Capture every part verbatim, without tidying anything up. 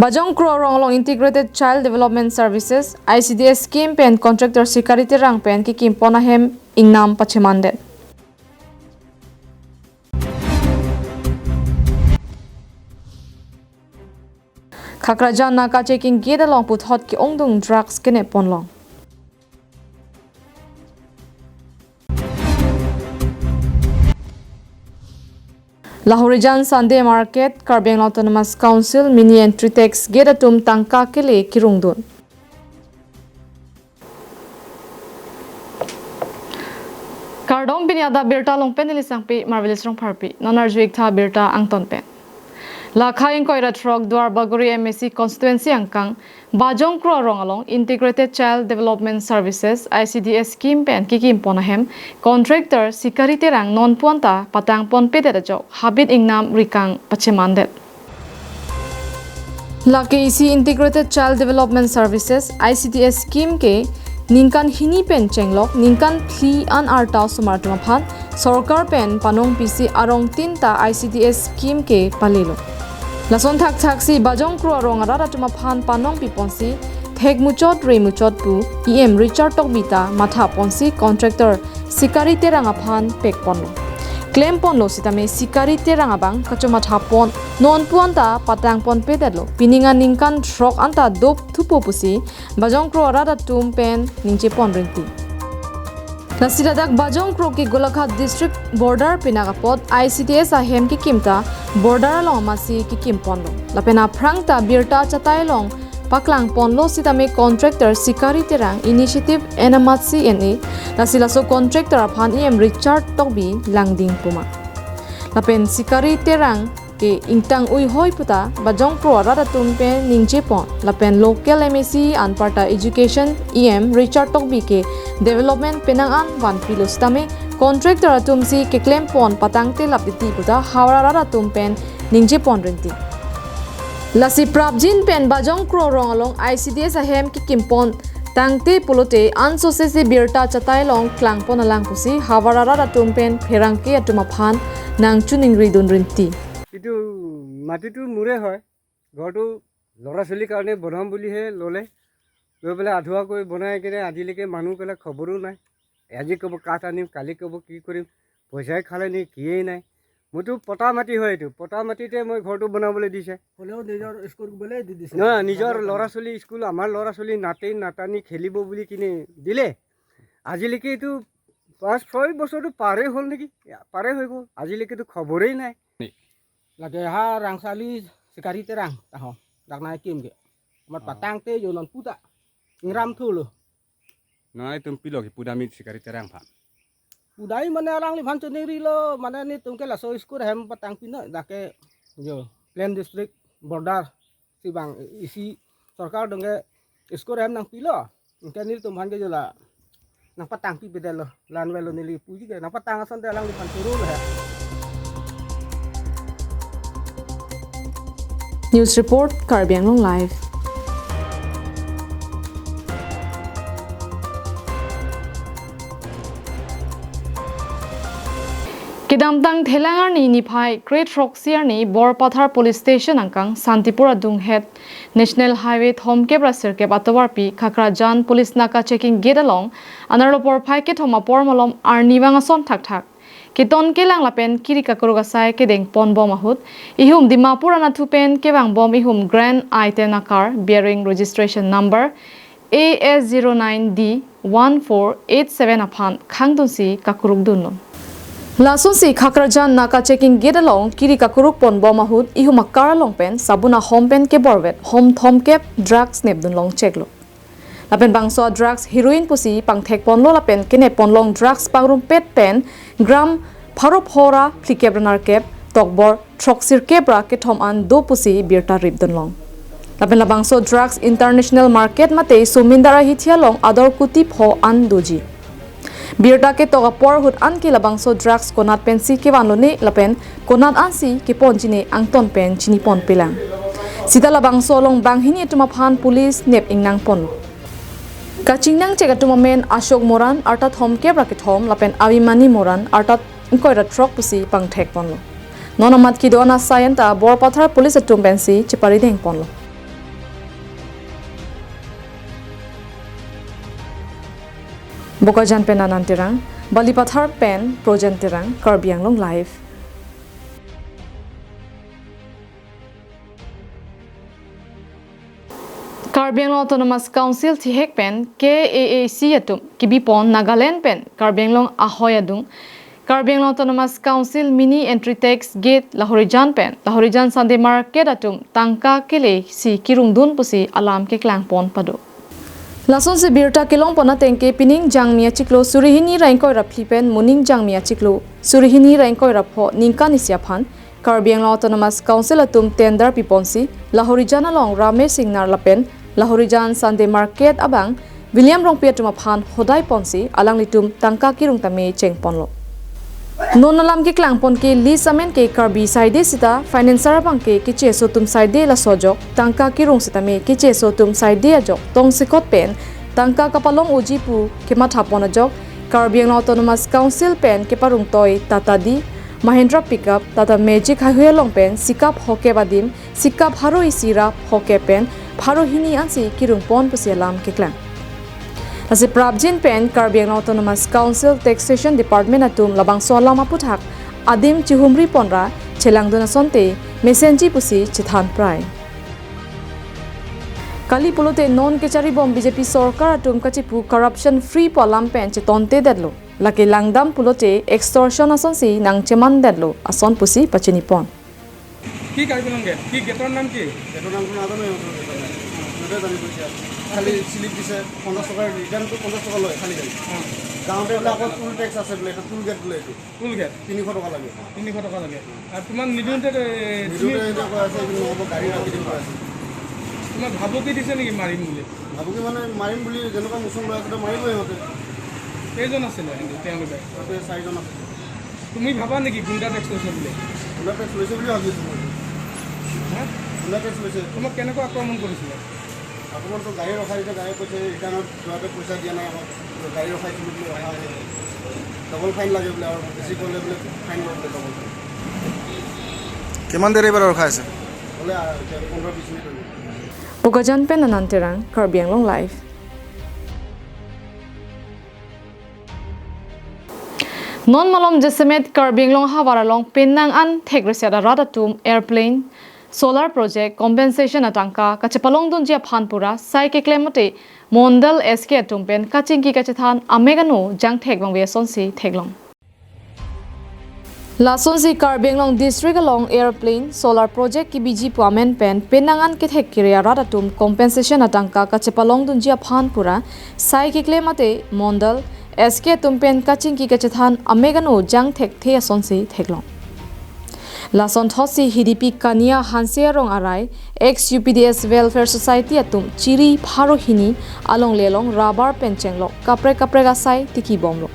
Bajong Kro arong along Integrated Child Development Services, I C D S scheme pen contractor Sikari Terang pen kekim pon ahem ingnam pachemandet. Khakrajan Naka checking gate along puthot ke-ongdung drugs kenep ponlong. Lahorijan Sunday Market, Karbi Anglong Autonomous Council, mini entry tax gate atum tangka kele kirungdun. Kardom, pini adap birta along pen neli Sangpi Marvelous Rongpharpi, non arju-ik tha birta angton pen. Lakha ingkoi ra throk Duarbagori M A C constituency angkang, Bajong Kro arong along Integrated Child Development Services, I C D S scheme pen kekim pon ahem contractor Sikari Terang non puan ta patang ponpedet ajok habit ingnam rikang pachemandet. Lake isi Integrated Child Development Services, I C D S scheme ke ningkan hini pen chenglok ningkan phli an arta osomar atum aphan sorkar pen panong pisi arong tin ta I C D S scheme ke palelo. Lason thakthak si Bajong Kro arong arat atum aphan panong piponsi thek muchot re muchot pu E M Richard Tokbi ta matha ponsi contractor Sikari Terang aphan pek ponlo. Klem ponlo sitame Sikari Terang abang kachomatha pon, non puan ta patang ponpedetlo. Pining aningkan throk anta dop thupo pusi Bajong Kro arat atum pen ningje pon rinti. Lasi ladak Bajong Kro ke Golaghat district border pinak apot I C D S ahem kekim ta border along amatsi kekim ponlo. Lapen aphrang ta birta chatai along paklang ponlo sitame contractor Sikari Terang initiative en amatsi en-e, lasi laso contractor aphan E M Richard Tokbi langding puma. Lapen Sikari Terang ke ingtang uihoi puta Bajong Kro arat atum pen ningje pon, lapen local M A C anparta education E M Richard Tokbi ke development penang an vanpilo sitame contractor atum si keklem pon patangte lap titi puta havar arat atum pen ningje pon rinti. Lasi prapjin pen Bajong Kro arong along I C D S ahem kekim pon tangte pulote anso sese birta chatai along klang pon alang pusi havar arat atum pen pherangke atum aphan nangchoningri dun rinti. এইটো মাটিটো মোৰে হয়। ঘৰটো ল'ৰা ছোৱালীৰ কাৰণে বনাম বুলিহে ল'লে। লৈ পেলাই আধৰুৱাকৈ বনাই কিনে আজিলৈকে মানুহ পেলাই খবৰো নাই। আজি ক'ব কাঠ আনিম, কালি ক'ব কি কৰিম, পইচাই খালে নে কিয়েই নাই। মোৰতো পটা মাটি হয় এইটো, পটা মাটিতে মই ঘৰটো বনাবলৈ দিছে। হ'লেও নিজৰ স্কুল বোলে দি দিছে। নহয়, নিজৰ ল'ৰা ছোৱালী স্কুল, আমাৰ ল'ৰা ছোৱালী নাতি নাতিনী খেলিব বুলি কিনে দিলে। আজিলৈকে এইটো পাঁচ ছয় বছৰটো পাৰেই হ'ল নেকি, পাৰেই হৈ গ'ল, আজিলৈকেতো খবৰেই নাই। Lake ha Rangsali Sikari Terang taho, dak nangkim ke. Amat patangte jo non puta. Ingram thulo. Nangtum pilo ke pudamit Sikari Terang aphan? Pudamit mane alangliphan choningrilo, mane netum ke laso school ahem patang pino, dak ke jo plain district border si bang isi sorkar dong ke school ahem nangpilo. Anke nelitum aphan ke jo la nangpatang pipedetlo, la-an avelo, neli puji ke nangpatang asonte alangliphan turul he. News report, Karbi Anglong Live. Kedamtang Thelang arni niphai kre throksi arni Borpathar Police Station angkang Santipur adunghet National Highway thomkep ra sirkep atovarpi Khakrajan Police Naka checking gate along anerlo porphai kethom apor malom arnivang ason thakthak keton kelang lapen kiri kakuruk asai kedeng ponbom ahut ihum Dimapur anatthu pen kevangbom ihum Grand I ten a car bearing registration number A S zero nine D one four eight seven aphan khangdunsi kakuruk dunlo. Lasonsi Khakrajan Naka checking gate along kiri kakuruk ponbom ahut ihum a car along pen sabun ahom pen keborvet hom thomkep drugs nepdunlong cheklo. Lapen bangso drugs heroin pusi pangthek ponlo lapen kenep ponlong drugs pangrumpet pen gram pharo phora phlikep ra nerkep tokbor throksirkep ra kethom an do pusi birta ripdunlong. Lapen labangso drugs international market mate Somindar ahithi along ador kuti pho an doji. Birta ketok apor ahut anke labangso drugs konat pensi kevanlone lapen konat ansi keponjine angton pen chiniponpelang. Sita labangso along banghini atum aphan police nep ingnang pon. Kachingnang chek atum amen Ashok Moran arta thomkep ra kethom lapen Abhimani Moran arta ingkoi ra throk pusi pangthek ponlo. Non amat kedo-an asai anta Borpathar police atum pensi cheparideng ponlo. Bokajan pen Anand Terang, Balipathar pen Projen Terang, Karbi Anglong Live. Karbi Anglong Autonomous Council thihek pen K A A C atum kebipon Nagaland pen Karbi Anglong ahoi adung, Karbi Anglong Autonomous Council mini entry tax gate Lahorijan pen Lahorijan Sunday Market atum tangka kele si kerungdun pusi alam keklangpon pado. Lasonsi birta kelongpon ateng ke pining Jangmi achiklo suri hini ra ingkoi ra phli pen moning Jangmi achiklo suri hini ra ingkoi ra pho ningkan isi aphan Karbi Anglong Autonomous Council atum tender piponsi Lahorijan along Ramesh Singnar lapen Lahorijan Sunday Market abang William Rongpi atum aphan hodai ponsi alanglitum tangka kerung tame chengponlo. Non alam keklangpon ke lease amen ke Karbi side sita financer abang ke kecheso atum side laso ajok tangka kerung sitame kecheso atum side ajok tongsekot pen tangka kapalong oji pu kemathapon ajok Karbi Anglong Autonomous Council pen keparungtoi Tata D, Mahindra pickup, Tata Magic haihui along pen sikap hokep adim sikap haro isi ra hokep pen pharo hini ansi kerungpon pusi alam keklang. Lasi prapjin pen Karbi Anglong Autonomous Council Taxation Department atum labangso alam aputhak adim chihumri ponra chelangdun asonte mesenji pusi chethan prai. Kali pulote non kecharibom B J P sorkar atum kachipu corruption free pu alam pen chetontedetlo. Lake langdam pulote extortion asonsi nangchemandetlo ason pusi pachinipon. কি কাৰ্বি আংলং গেট? কি গেটৰ নাম কি? গেটৰ নামটো নাজানো, ইহঁতৰ গেটৰ নাম। সিহঁতে জানিব এতিয়া। খালি শ্লিপ দিছে, পঞ্চাছ টকাৰ ৰিটাৰ্ণটো পঞ্চাছ টকা লয় খালি গাড়ী। অ। যাওঁতে বোলে আকৌ টোল টেক্স আছে বোলে, এইটো টোল গেট বোলে এইটো। Toll gate? তিনিশ টকা লাগে। তিনিশ টকা লাগে। আৰু তোমাক নিদিওঁতে, এ, তুমি নিদিওঁতে এতিয়া কৈ আছে, "এইটো নহ'ব, গাড়ী ৰাখি দিম," কৈ আছে। তোমাক ভাবুকি দিছে নেকি মাৰিম বুলি? ভাবুকি মানে মাৰিম বুলি যেনেকুৱা মোচন লৈ আছে, মাৰিবই সিহঁতে। কেইজন আছিলে কিন্তু তেওঁলোকে? সিহঁতে চাৰিজন আছিলে। তুমি ভাবা নেকি গুণ্ডা টেক্স লৈছে বুলি? গুণ্ডা টেক্স লৈছে বুলি ভাবি আছো মই। হা? গুণ্ডা টেক্স লৈছে। তোমাক কেনেকুৱা আক্ৰমণ কৰিছিলে? আক্ৰমণটো গাড়ী ৰখাই দিছে, গাড়ী কৈছে ৰিটাৰ্ণত যোৱাতে পইচা দিয়া নাই আমাক। গাড়ী ৰখাইছিলোঁ বুলি ৰখা নাই। ডাবল ফাইন লাগে বোলে আৰু বেছি কৰিলে বোলে ফাইন লয় বোলে ডাবল ফাইন। কিমান দেৰি পৰা ৰখাই আছে? বোলে, আ, এতিয়া পোন্ধৰ বিছ মিনিট হৈ গ'ল। Bokajan pen Anand Terang, Karbi Anglong Live. Non malom jasemet Karbi Anglong havar along penang an thek reset arat atum airplane, solar project compensation atangka kachepalongdunji aphan pura sai keklem mate Mondal S K atum pen kachingki kachethan amek ano jangthek bangve asonsi theklong. Lasonsi Karbi Anglong district along airplane, solar project kebiji pu amen pen penang an kethek kere arat atum compensation atangka kachepalongdunji aphan pura sai keklem mate Mondal S K atum pen kachingki kachethan amek ano jangthekthe asonsi theklong. Lasonthotsi Hidipi Kania Hanse arong arai ex U P D S Welfare Society atum chiri pharo hini alongle along rubber pen chenglok kaprek kaprek asai tikibomlo.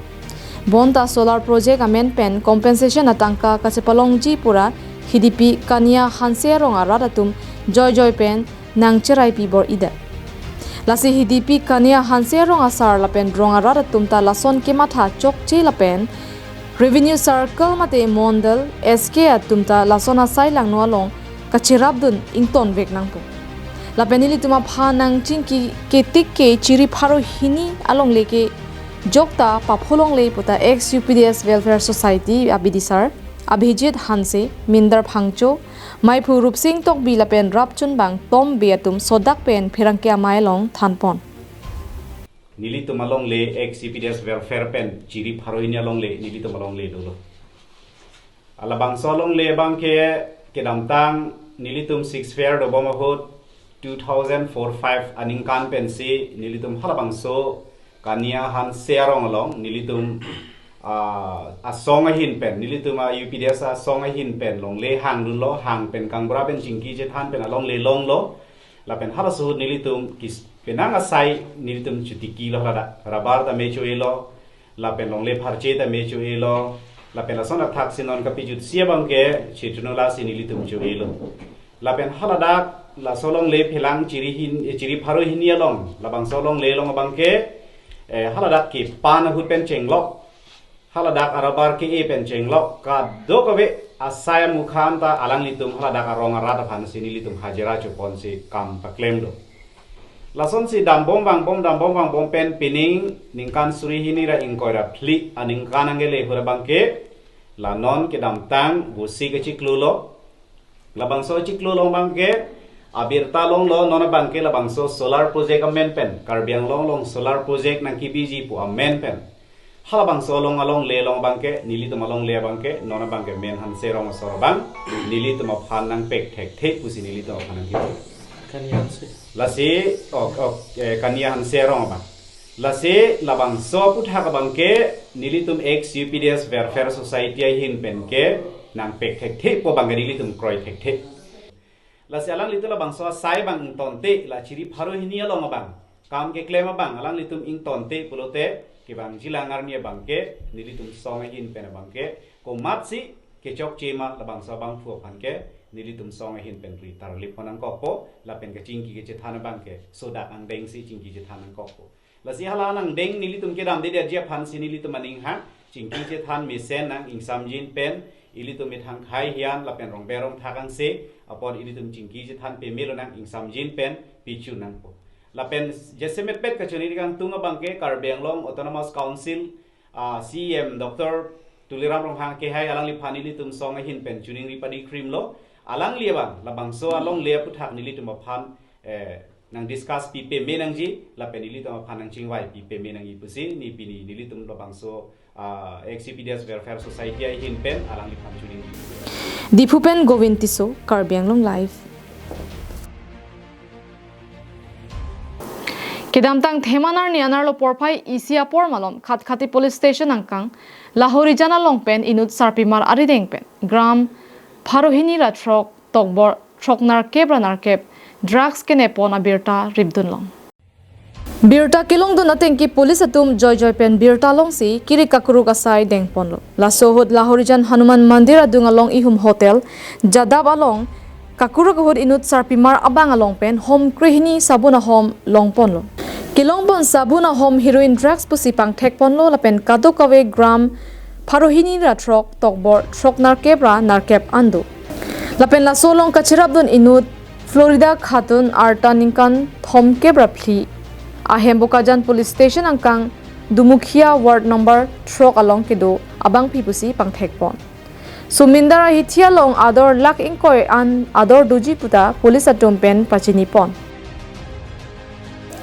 Bonta solar project amen pen compensation atangka kachepalongji pura Hidipi Kania Hanse arong arat atum joijoi pen nangcheraipi bor-idet. Lasi Hidipi Kania Hanse arong asar lapen rong arat atum ta lason kematha chokche lapen Revenue Circle mate Mondal S K atum ta lason asai langno along kacherapdun ingtonvek nangpo. Lapen nelitum aphan nangchingki ketik ke chiri pharo hini alongle ke jokta papholongle puta ex U P D S Welfare Society abidisar Abhijit Hanse, Minder Phangcho, Maiphu Rupsing Tokbi lapen rapchunbang Tom Bey atum sodak pen pherangke amei along thanpon. Nelitum alongle ex U P D S Welfare pen chiri pharo hini alongle nelitum alongle dolo. Halabangso alongle abang ke kedamtang nelitum six fair dobom ahut two thousand four five aningkan pensi nelitum halabangso Kania Hanse arong along nelitum, ah, asong ahin pen, nelitum a U P D S asong ahin pen longle hangdunlo, hang pen kangbura pen chingki chethan pen alongle longlo. Lapen halaso ahut nelitum kis penang asai nelitum chotiki lo haladak, rubber ta me cho-elo, lapen longle pharche ta me cho-elo, lapen lason athaksi non kapijutsi abang ke chetruno lasi nelitum cho-elo. Lapen haladak laso longle phelang chiri hin, eh, chiri pharo hini along, labangso longle along abang ke, eh, haladak kepan ahut pen chenglok, haladak a-rubber ke-e pen chenglok, kadokave asai amukhan ta alanglitum haladak arong arat aphansi nelitum hajira choponsi kam paklem do. Lasonsi dambom vangbom, dambom vangbom pen pining ningkan suri hini ra ingkoi ra phli aningkan anke le hura abangke, la non kedamtang Busi kachiklo lo. Labangso chiklo along abangke, abirta longlo non abangke labangso solar project amen pen, Karbi Anglong along solar project nangkebiji pu amen pen. Halabangso along alongle along abangke, nelitum alongle abangke, non abangke Men Hanse Rong asor abang, nelitum aphan nangpek thekthe pusi nelitum aphan nangkipu. Kania Hanse. Lasi, ok, ok, eh, Kania Hanse Rong abang. Lasi, labangso aputhak abangke, nelitum ex U P D S Welfare Society ahin penke, nangpek thekthe pu abangke nelitum kroi thekthe. Lasi alanglitum labangso asai abang ingtonte, la chiri pharo hini along abang, kam keklem abang, alanglitum ingtonte pulote, kevangji lang arni abangke, nelitum song ahin pen abangke, komatsi kechokche ma labangso abangphu aphan ke, nelitum song ahin pen ri tarlip pon nangkokpo, lapen kachingki kachethan abangke, sodak angdengsi chingki chethan nangkokpo. Lasi hala nangdeng nelitum kedamde detji aphansi nelitum aning ha, chingki chethan mesen nang ingsamjin pen, ilitum methang khai hian lapen rongber rongthak angse, apot ilitum chingki chethan pemelo nang ingsamjin pen, pichu nangpo. Lapen jasemet pet kachoningri kangtung abangke Karbi Anglong Autonomous Council, ah, C E M Doctor Tuliram Ronghang kehai alangliphan nelitum song ahin pen choningri padi krimlo, alangli abang, labangso alongle aputhak nelitum aphan, eh, nangdiscuss pi peme nangji, lapen nelitum aphan nangchingvai pi peme nangji pusi, ne pini nelitum labangso, ah, ex U P D S Welfare Society ahin pen, alangliphan choningri. Diphu pen Govind Tisso, Karbi Anglong Live. Kedamtang Theman arni anerlo porphai isi apor malom Khatkhati Police Station angkang Lahorijan along pen inut sarpimar arideng pen gram pharo hini ra throk tokbor throk nerkep ra nerkep drugs kenepon abirta ripdunlong. Birta kelongdun atengke police atum joijoi pen birta longsi kiri kakruk asai dengponlo. Laso ahut Lahorijan Hanuman Mandir adung along ihum hotel Jadap along kakruk ahut inut sarpimar abang along pen hom krehini sabun ahom longponlo. Kelongpon sabun ahom heroin drugs pusi pangthekponlo lapen kadokave gram pharo hini ra throk tokbor throk nerkep ra nerkep an do. Lapen laso along kacherapdun inut Florida Khatun arta ningkan thomkep ra phli ahem Bokajan Police Station angkang Dumukhia Ward number throk along kedo abangpi pusi pangthekpon. Sumindar ahithi along ador lakh ingkoi an ador doji puta police atum pen pachinipon.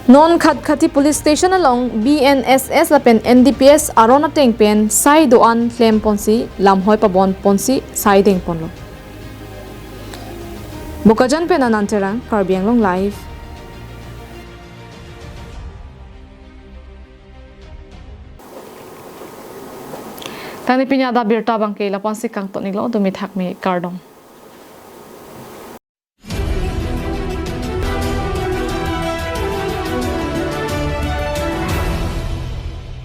Non Khatkhati Police Station along B N S S lapen N D P S aron ateng pen sai do-an klemponsi lamhoi pabonponsi sai dengponlo. Bokajan pen Anand Terang, Karbi Anglong Live. Tangte pini adap birta abangke la-ansi kangton-iklo, dumi thakmi kardom.